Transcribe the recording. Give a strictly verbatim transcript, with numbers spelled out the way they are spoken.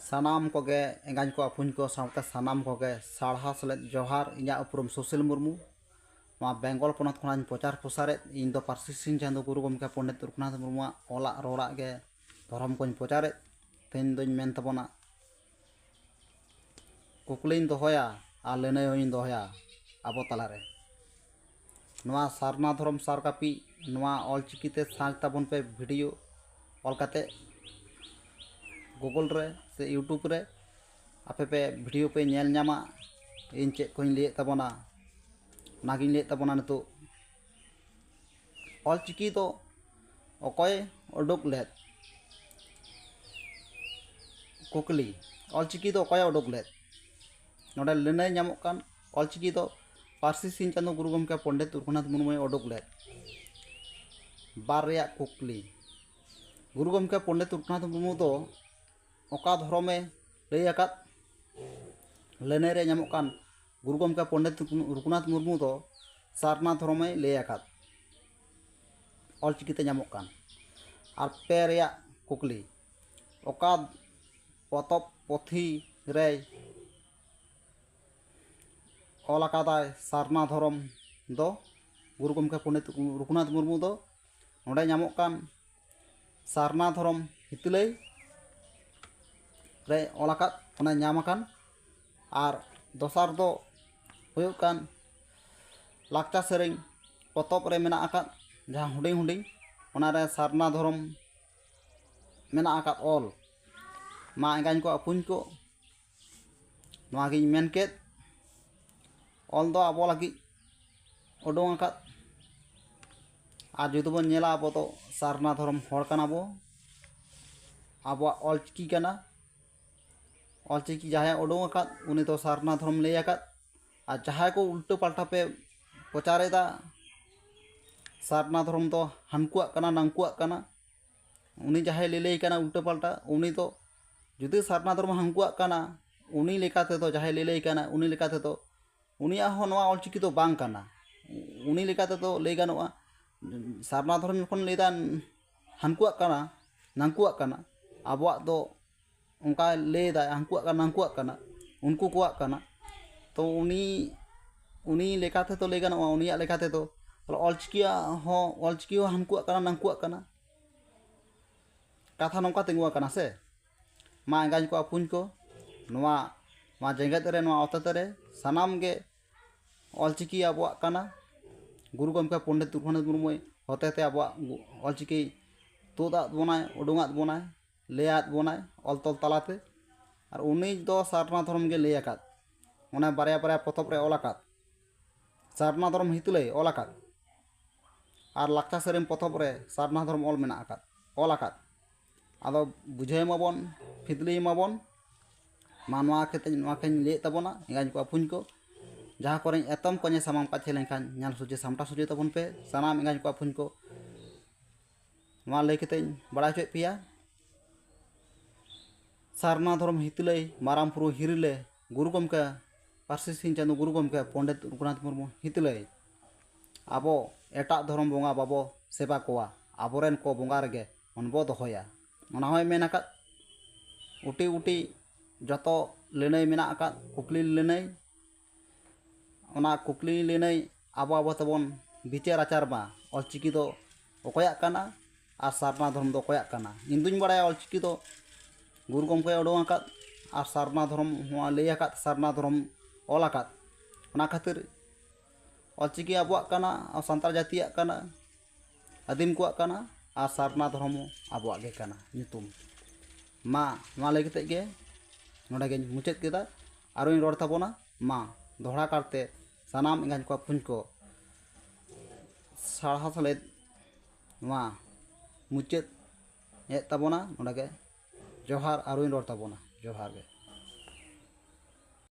ᱥᱟᱱᱟᱢ ᱠᱚᱜᱮ ᱮᱸᱜᱟᱧ ᱠᱚ, ᱟᱹᱯᱩᱧ ᱠᱚ ᱥᱟᱶᱛᱮ ᱥᱟᱱᱟᱢ ᱠᱚᱜᱮ ᱥᱟᱨᱦᱟᱣ ᱥᱮᱞᱮᱫ ᱡᱚᱦᱟᱨ᱾ ᱤᱧᱟᱹᱜ ᱩᱯᱨᱩᱢ ᱥᱩᱥᱤᱞ ᱢᱩᱨᱢᱩ᱾ ᱱᱚᱣᱟ ᱵᱮᱝᱜᱚᱞ ᱯᱚᱱᱚᱛ ᱠᱷᱚᱱᱟᱜ ᱤᱧ ᱯᱨᱚᱪᱟᱨ ᱯᱨᱚᱥᱟᱨᱮᱫ᱾ ᱤᱧ ᱫᱚ ᱯᱟᱹᱨᱥᱤ ᱥᱤᱧ ᱪᱟᱸᱫᱳ ᱜᱩᱨᱩ ᱜᱚᱢᱠᱮ ᱯᱚᱱᱰᱤᱛ ᱨᱚᱜᱷᱩᱱᱟᱛᱷ ᱢᱩᱨᱢᱩᱣᱟᱜ ᱚᱞᱟᱜ ᱨᱚᱲᱟᱜ ᱜᱮ ᱫᱷᱚᱨᱚᱢ ᱠᱚᱧ ᱯᱨᱚᱪᱟᱨᱮᱫ᱾ ᱛᱮᱦᱮᱧ ᱫᱚᱧ ᱢᱮᱱ ᱛᱟᱵᱚᱱᱟ, ᱠᱩᱠᱞᱤᱧ ᱫᱚᱦᱚᱭᱟ ᱟᱨ ᱞᱟᱹᱱᱟᱹᱭ ᱦᱚᱸᱧ ᱫᱚᱦᱚᱭᱟ ᱟᱵᱚ ᱛᱟᱞᱟᱨᱮ᱾ ᱱᱚᱣᱟ ᱥᱟᱨᱱᱟ ᱫᱷᱚᱨᱚᱢ ᱥᱟᱨ ᱠᱟᱹᱯᱤ, ᱱᱚᱣᱟ ᱚᱞᱪᱤᱠᱤ ᱛᱮ ᱥᱟᱨᱪ ᱛᱟᱵᱚᱱ ᱯᱮ, ᱵᱷᱤᱰᱤᱭᱳ ᱚᱞ ᱠᱟᱛᱮ ᱜᱩᱜᱚᱞ ᱨᱮ ᱥᱮ ᱤᱭᱩᱴᱩᱵᱽ ᱨᱮ ᱟᱯᱮ ᱯᱮ ᱵᱷᱤᱰᱤᱭᱳ ᱯᱮ ᱧᱮᱞ ᱧᱟᱢᱟ᱾ ᱤᱧ ᱪᱮᱫ ᱠᱚᱧ ᱞᱟᱹᱭᱮᱫ ᱛᱟᱵᱚᱱᱟ, ᱚᱱᱟᱜᱤᱧ ᱞᱟᱹᱭᱮᱫ ᱛᱟᱵᱚᱱᱟ ᱱᱤᱛᱚᱜ᱾ ᱚᱞᱪᱤᱠᱤ ᱫᱚ ᱚᱠᱚᱭ ᱩᱰᱩᱠ ᱞᱮᱫ? ᱠᱩᱠᱞᱤ, ᱚᱞᱪᱤᱠᱤ ᱫᱚ ᱚᱠᱚᱭᱮ ᱩᱰᱩᱠ ᱞᱮᱫ? ᱱᱚᱰᱮ ᱞᱟᱹᱱᱟᱹᱭ ᱧᱟᱢᱚᱜ ᱠᱟᱱ, ᱚᱞᱪᱤᱠᱤ ᱫᱚ ᱯᱟᱹᱨᱥᱤ ᱥᱤᱧ ᱪᱟᱸᱫᱳ ᱜᱩᱨᱩ ᱜᱚᱢᱠᱮ ᱯᱚᱱᱰᱤᱛ ᱨᱚᱜᱷᱩᱱᱟᱛᱷ ᱢᱩᱨᱢᱩᱭ ᱩᱰᱩᱠ ᱞᱮᱫ᱾ ᱵᱟᱨ ᱨᱮᱭᱟᱜ ᱠᱩᱠᱞᱤ, ᱜᱩᱨᱩ ᱜᱚᱢᱠᱮ ᱯᱚᱱᱰᱤᱛ ᱨᱚᱜᱷᱩᱱᱟᱛᱷ ᱢᱩᱨᱢᱩ ᱫᱚ ᱚᱠᱟ ᱫᱷᱚᱨᱚᱢᱮ ᱞᱟᱹᱭ ᱟᱠᱟᱫ? ᱞᱟᱹᱱᱟᱹᱭ ᱨᱮ ᱧᱟᱢᱚᱜ ᱠᱟᱱ, ᱜᱩᱨᱩ ᱜᱚᱢᱠᱮ ᱯᱚᱱᱰᱤᱛ ᱨᱚᱜᱷᱩᱱᱟᱛᱷ ᱢᱩᱨᱢᱩ ᱫᱚ ᱥᱟᱨᱱᱟ ᱫᱷᱚᱨᱚᱢᱮ ᱞᱟᱹᱭ ᱟᱠᱟᱫ, ᱚᱞᱪᱤᱠᱤ ᱛᱮ ᱧᱟᱢᱚᱜ ᱠᱟᱱ᱾ ᱟᱨ ᱯᱮ ᱨᱮᱭᱟᱜ ᱠᱩᱠᱞᱤ, ᱚᱠᱟ ᱯᱚᱛᱚᱵ ᱯᱩᱛᱷᱤ ᱨᱮᱭ ᱚᱞ ᱟᱠᱟᱫᱟᱭ ᱥᱟᱨᱱᱟ ᱫᱷᱚᱨᱚᱢ ᱫᱚ ᱜᱩᱨᱩ ᱜᱚᱢᱠᱮ ᱯᱚᱱᱰᱤᱛ ᱨᱚᱜᱷᱩᱱᱟᱛᱷ ᱢᱩᱨᱢᱩ ᱫᱚ? ᱱᱚᱰᱮ ᱧᱟᱢᱚᱜ ᱠᱟᱱ ᱥᱟᱨᱱᱟ ᱫᱷᱚᱨᱚᱢ ᱦᱤᱛᱟᱹᱞᱟᱹᱭ ᱨᱮ ᱚᱞ ᱟᱠᱟᱫ, ᱚᱱᱟ ᱧᱟᱢ ᱟᱠᱟᱱ᱾ ᱟᱨ ᱫᱚᱥᱟᱨ ᱫᱚ ᱦᱩᱭᱩᱜ ᱠᱟᱱ ᱞᱟᱠᱪᱟᱨ ᱥᱮᱨᱮᱧ ᱯᱚᱛᱚᱵ ᱨᱮ ᱢᱮᱱᱟᱜ ᱟᱠᱟᱫ, ᱡᱟᱦᱟᱸ ᱦᱩᱰᱤᱧ ᱦᱩᱰᱤᱧ, ᱚᱱᱟᱨᱮ ᱥᱟᱨᱱᱟ ᱫᱷᱚᱨᱚᱢ ᱢᱮᱱᱟᱜ ᱟᱠᱟᱫ ᱚᱞ᱾ ᱢᱟ ᱮᱸᱜᱟᱧ ᱠᱚ, ᱟᱹᱯᱩᱧ ᱠᱚ, ᱱᱚᱣᱟᱜᱤᱧ ᱢᱮᱱ ᱠᱮᱫ᱾ ᱚᱞ ᱫᱚ ᱟᱵᱚ ᱞᱟᱹᱜᱤᱫ ᱩᱰᱩᱝ ᱟᱠᱟᱫ᱾ ᱟᱨ ᱡᱩᱫᱤ ᱵᱚᱱ ᱧᱮᱞᱟ, ᱟᱵᱚ ᱫᱚ ᱥᱟᱨᱱᱟ ᱫᱷᱚᱨᱚᱢ ᱦᱚᱲ ᱠᱟᱱᱟ ᱵᱚ᱾ ᱟᱵᱚᱣᱟᱜ ᱚᱞ ᱪᱤᱠᱤ ᱠᱟᱱᱟ᱾ ᱚᱞ ᱪᱤᱠᱤ ᱡᱟᱦᱟᱸᱭ ᱩᱰᱩᱝ ᱟᱠᱟᱫ, ᱩᱱᱤ ᱫᱚ ᱥᱟᱨᱱᱟ ᱫᱷᱚᱨᱚᱢ ᱞᱟᱹᱭ ᱟᱠᱟᱫ᱾ ᱟᱨ ᱡᱟᱦᱟᱸᱭ ᱠᱚ ᱩᱞᱴᱟᱹ ᱯᱟᱞᱴᱟ ᱯᱮ ᱯᱨᱚᱪᱟᱨᱮᱫᱟ, ᱥᱟᱨᱱᱟ ᱫᱷᱚᱨᱚᱢ ᱫᱚ ᱦᱟᱱᱠᱩᱣᱟᱜ ᱠᱟᱱᱟ, ᱱᱟᱝᱠᱩᱣᱟᱜ ᱠᱟᱱᱟ, ᱩᱱᱤ ᱡᱟᱦᱟᱸᱭ ᱞᱟᱹᱞᱟᱹᱭ ᱠᱟᱱᱟ ᱩᱞᱴᱟᱹ ᱯᱟᱞᱴᱟ, ᱩᱱᱤ ᱫᱚ ᱡᱩᱫᱤ ᱥᱟᱨᱱᱟ ᱫᱷᱚᱨᱚᱢ ᱦᱟᱱᱠᱩᱣᱟᱜ ᱠᱟᱱᱟ, ᱩᱱᱤ ᱞᱮᱠᱟ ᱛᱮᱫᱚ, ᱡᱟᱦᱟᱸᱭ ᱞᱟᱹᱞᱟᱹᱭ ᱠᱟᱱᱟ, ᱩᱱᱤ ᱞᱮᱠᱟ ᱛᱮᱫᱚ ᱩᱱᱤᱭᱟᱜ ᱦᱚᱸ ᱱᱚᱣᱟ ᱚᱞᱪᱤᱠᱤ ᱫᱚ ᱵᱟᱝ ᱠᱟᱱᱟ᱾ ᱩᱱᱤ ᱞᱮᱠᱟ ᱛᱮᱫᱚ ᱞᱟᱹᱭ ᱜᱟᱱᱚᱜᱼᱟ, ᱥᱟᱨᱱᱟ ᱫᱷᱚᱨᱚᱢ ᱡᱚᱠᱷᱚᱱ ᱞᱟᱹᱭᱫᱟ ᱦᱟᱱᱠᱩᱣᱟᱜ ᱠᱟᱱᱟ, ᱱᱟᱝᱠᱩᱣᱟᱜ ᱠᱟᱱᱟ, ᱟᱵᱚᱣᱟᱜ ᱫᱚ ᱚᱱᱠᱟᱭ ᱞᱟᱹᱭ ᱮᱫᱟᱭ, ᱦᱟᱹᱱᱠᱩᱣᱟᱜ ᱠᱟᱱᱟ, ᱱᱟᱹᱱᱠᱩᱣᱟᱜ ᱠᱟᱱᱟ, ᱩᱱᱠᱩ ᱠᱚᱣᱟᱜ ᱠᱟᱱᱟ᱾ ᱛᱚ ᱩᱱᱤ, ᱩᱱᱤ ᱞᱮᱠᱟ ᱛᱮᱫᱚ ᱞᱟᱹᱭ ᱜᱟᱱᱚᱜᱼᱟ, ᱩᱱᱤᱭᱟᱜ ᱞᱮᱠᱟ ᱛᱮᱫᱚ ᱛᱟᱦᱞᱮ ᱚᱞᱪᱤᱠᱤᱭᱟᱜ ᱦᱚᱸ, ᱚᱞᱪᱤᱠᱤ ᱦᱚᱸ ᱦᱟᱹᱱᱠᱩᱣᱟᱜ ᱠᱟᱱᱟ, ᱱᱟᱹᱱᱠᱩᱣᱟᱜ ᱠᱟᱱᱟ, ᱠᱟᱛᱷᱟ ᱱᱚᱝᱠᱟ ᱛᱤᱸᱜᱩ ᱟᱠᱟᱱᱟ ᱥᱮ᱾ ᱢᱟ ᱮᱸᱜᱟᱧ ᱠᱚ ᱟᱹᱯᱩᱧ ᱠᱚ, ᱱᱚᱣᱟ, ᱱᱚᱣᱟ ᱡᱮᱜᱮᱛ ᱨᱮ, ᱱᱚᱣᱟ ᱚᱛᱮᱛ ᱨᱮ ᱥᱟᱱᱟᱢ ᱜᱮ ᱚᱞᱪᱤᱠᱤ ᱟᱵᱚᱣᱟᱜ ᱠᱟᱱᱟ᱾ ᱜᱩᱨᱩ ᱜᱚᱢᱠᱮ ᱯᱚᱱᱰᱤᱛ ᱨᱚᱜᱷᱩᱱᱟᱛᱷ ᱢᱩᱨᱢᱩᱭ ᱦᱚᱛᱮᱛᱮ ᱟᱵᱚᱣᱟᱜ ᱚᱞᱪᱤᱠᱤ ᱛᱩᱫ ᱟᱫ ᱵᱚᱱᱟᱭ, ᱩᱰᱩᱝ ᱟᱫ ᱵᱚᱱᱟᱭ, ᱞᱟᱹᱭ ᱟᱫ ᱵᱚᱱᱟᱭ ᱚᱞ ᱛᱚᱞ ᱛᱟᱞᱟᱛᱮ᱾ ᱟᱨ ᱩᱱᱤ ᱫᱚ ᱥᱟᱨᱱᱟ ᱫᱷᱚᱨᱚᱢ ᱜᱮ ᱞᱟᱹᱭ ᱟᱠᱟᱫ, ᱚᱱᱟ ᱵᱟᱨᱭᱟ ᱵᱟᱨᱭᱟ ᱯᱚᱛᱚᱵ ᱨᱮ ᱚᱞ ᱟᱠᱟᱫ, ᱥᱟᱨᱱᱟ ᱫᱷᱚᱨᱚᱢ ᱦᱤᱛᱟᱹᱞᱟᱹᱭ ᱚᱞ ᱟᱠᱟᱫ, ᱟᱨ ᱞᱟᱠᱪᱟᱨ ᱥᱮᱨᱮᱧ ᱯᱚᱛᱚᱵ ᱨᱮ ᱥᱟᱨᱱᱟ ᱫᱷᱚᱨᱚᱢ ᱚᱞ ᱢᱮᱱᱟᱜ ᱟᱠᱟᱫ, ᱚᱞ ᱟᱠᱟᱫ᱾ ᱟᱫᱚ ᱵᱩᱡᱷᱟᱹᱣ ᱢᱟᱵᱚᱱ, ᱯᱷᱤᱛᱞᱤ ᱢᱟᱵᱚᱱ᱾ ᱢᱟ ᱱᱚᱣᱟ ᱠᱷᱟᱹᱛᱤᱨ, ᱱᱚᱣᱟ ᱠᱷᱟᱹᱧ ᱞᱟᱹᱭᱮᱫ ᱛᱟᱵᱚᱱᱟ ᱮᱸᱜᱟᱧ ᱠᱚ ᱟᱹᱯᱩᱧ ᱠᱚ, ᱡᱟᱦᱟᱸ ᱠᱚᱨᱮᱧ ᱮᱛᱚᱢ ᱠᱚᱧᱮ ᱥᱟᱢᱟᱝ ᱯᱟᱪᱷᱮ ᱞᱮᱱᱠᱷᱟᱱ ᱧᱮᱞ ᱥᱚᱡᱷᱮ ᱥᱟᱢᱴᱟᱣ ᱥᱚᱡᱷᱮ ᱛᱟᱵᱚᱱ ᱯᱮ ᱥᱟᱱᱟᱢ ᱮᱸᱜᱟᱧ ᱠᱚ ᱟᱹᱯᱩᱧ ᱠᱚ᱾ ᱱᱚᱣᱟ ᱞᱟᱹᱭ ᱠᱟᱛᱮᱧ ᱵᱟᱲᱟᱭ ᱦᱚᱪᱚᱭᱮᱫ ᱯᱮᱭᱟ᱾ ᱥᱟᱨᱱᱟ ᱫᱷᱚᱨᱚᱢ ᱦᱤᱛᱟᱹᱞᱟᱹᱭ ᱢᱟᱨᱟᱝ ᱵᱩᱨᱩ ᱦᱤᱨᱤᱞᱮ ᱜᱩᱨᱩ ᱜᱚᱢᱠᱮ, ᱯᱟᱹᱨᱥᱤ ᱥᱤᱧ ᱪᱟᱸᱫᱳ ᱜᱩᱨᱩ ᱜᱚᱢᱠᱮ ᱯᱚᱱᱰᱤᱛ ᱨᱚᱜᱷᱩᱱᱟᱛᱷ ᱢᱩᱨᱢᱩ ᱦᱤᱛᱟᱹᱞᱟᱹᱭ, ᱟᱵᱚ ᱮᱴᱟᱜ ᱫᱷᱚᱨᱚᱢ ᱵᱚᱸᱜᱟ ᱵᱟᱵᱚ ᱥᱮᱵᱟ ᱠᱚᱣᱟ, ᱟᱵᱚᱨᱮᱱ ᱠᱚ ᱵᱚᱸᱜᱟ ᱨᱮᱜᱮ ᱢᱚᱱ ᱵᱚ ᱫᱚᱦᱚᱭᱟ᱾ ᱚᱱᱟ ᱦᱚᱸᱭ ᱢᱮᱱ ᱟᱠᱟᱫ᱾ ᱩᱴᱤ ᱩᱴᱤ ᱡᱚᱛᱚ ᱞᱟᱹᱱᱟᱹᱭ ᱢᱮᱱᱟᱜ ᱟᱠᱟᱫ, ᱠᱩᱠᱞᱤ ᱞᱟᱹᱱᱟᱹᱭ, ᱚᱱᱟ ᱠᱩᱠᱞᱤ ᱞᱟᱹᱱᱟᱹᱭ ᱟᱵᱚ ᱟᱵᱚ ᱛᱮᱵᱚᱱ ᱵᱤᱪᱟᱹᱨ ᱟᱪᱟᱨ ᱢᱟ, ᱚᱞᱪᱤᱠᱤ ᱫᱚ ᱚᱠᱚᱭᱟᱜ ᱠᱟᱱᱟ ᱟᱨ ᱥᱟᱨᱱᱟ ᱫᱷᱚᱨᱚᱢ ᱫᱚ ᱚᱠᱚᱭᱟᱜ ᱠᱟᱱᱟ? ᱤᱧ ᱫᱩᱧ ᱵᱟᱲᱟᱭᱟ ᱚᱞᱪᱤᱠᱤ ᱫᱚ ᱜᱩᱨᱩ ᱜᱚᱢᱠᱮᱭ ᱩᱰᱩᱝ ᱟᱠᱟᱫ, ᱟᱨ ᱥᱟᱨᱱᱟ ᱫᱷᱚᱨᱚᱢ ᱦᱚᱸ ᱞᱟᱹᱭ ᱟᱠᱟᱫ, ᱥᱟᱨᱱᱟ ᱫᱷᱚᱨᱚᱢ ᱚᱞ ᱟᱠᱟᱫ᱾ ᱚᱱᱟ ᱠᱷᱟᱹᱛᱤᱨ ᱚᱞᱪᱤᱠᱤ ᱟᱵᱚᱣᱟᱜ ᱠᱟᱱᱟ, ᱥᱟᱱᱛᱟᱲ ᱡᱟᱹᱛᱤᱭᱟᱜ ᱠᱟᱱᱟ, ᱟᱹᱫᱤᱢ ᱠᱚᱣᱟᱜ ᱠᱟᱱᱟ, ᱟᱨ ᱥᱟᱨᱱᱟ ᱫᱷᱚᱨᱚᱢ ᱦᱚᱸ ᱟᱵᱚᱣᱟᱜ ᱜᱮ ᱠᱟᱱᱟ ᱧᱩᱛᱩᱢ᱾ ᱢᱟ ᱱᱚᱣᱟ ᱞᱟᱹᱭ ᱠᱟᱛᱮᱫ ᱜᱮ ᱱᱚᱰᱮ ᱜᱮᱧ ᱢᱩᱪᱟᱹᱫ ᱠᱮᱫᱟ᱾ ᱟᱨᱚᱧ ᱨᱚᱲ ᱛᱟᱵᱚᱱᱟ, ᱢᱟ ᱫᱚᱦᱲᱟ ᱠᱟᱨᱛᱮ ᱥᱟᱱᱟᱢ ᱮᱸᱜᱟᱧ ᱠᱚ ᱟᱹᱯᱩᱧ ᱠᱚ ᱥᱟᱨᱦᱟᱣ ᱥᱮᱞᱮᱫ ᱱᱚᱣᱟ ᱢᱩᱪᱟᱹᱫ ᱮᱫ ᱛᱟᱵᱚᱱᱟ ᱱᱚᱰᱮ ᱜᱮ᱾ ᱡᱚᱦᱟᱨ, ᱟᱨᱚᱧ ᱨᱚᱲ ᱛᱟᱵᱚᱱᱟ, ᱡᱚᱦᱟᱨ ᱜᱮ᱾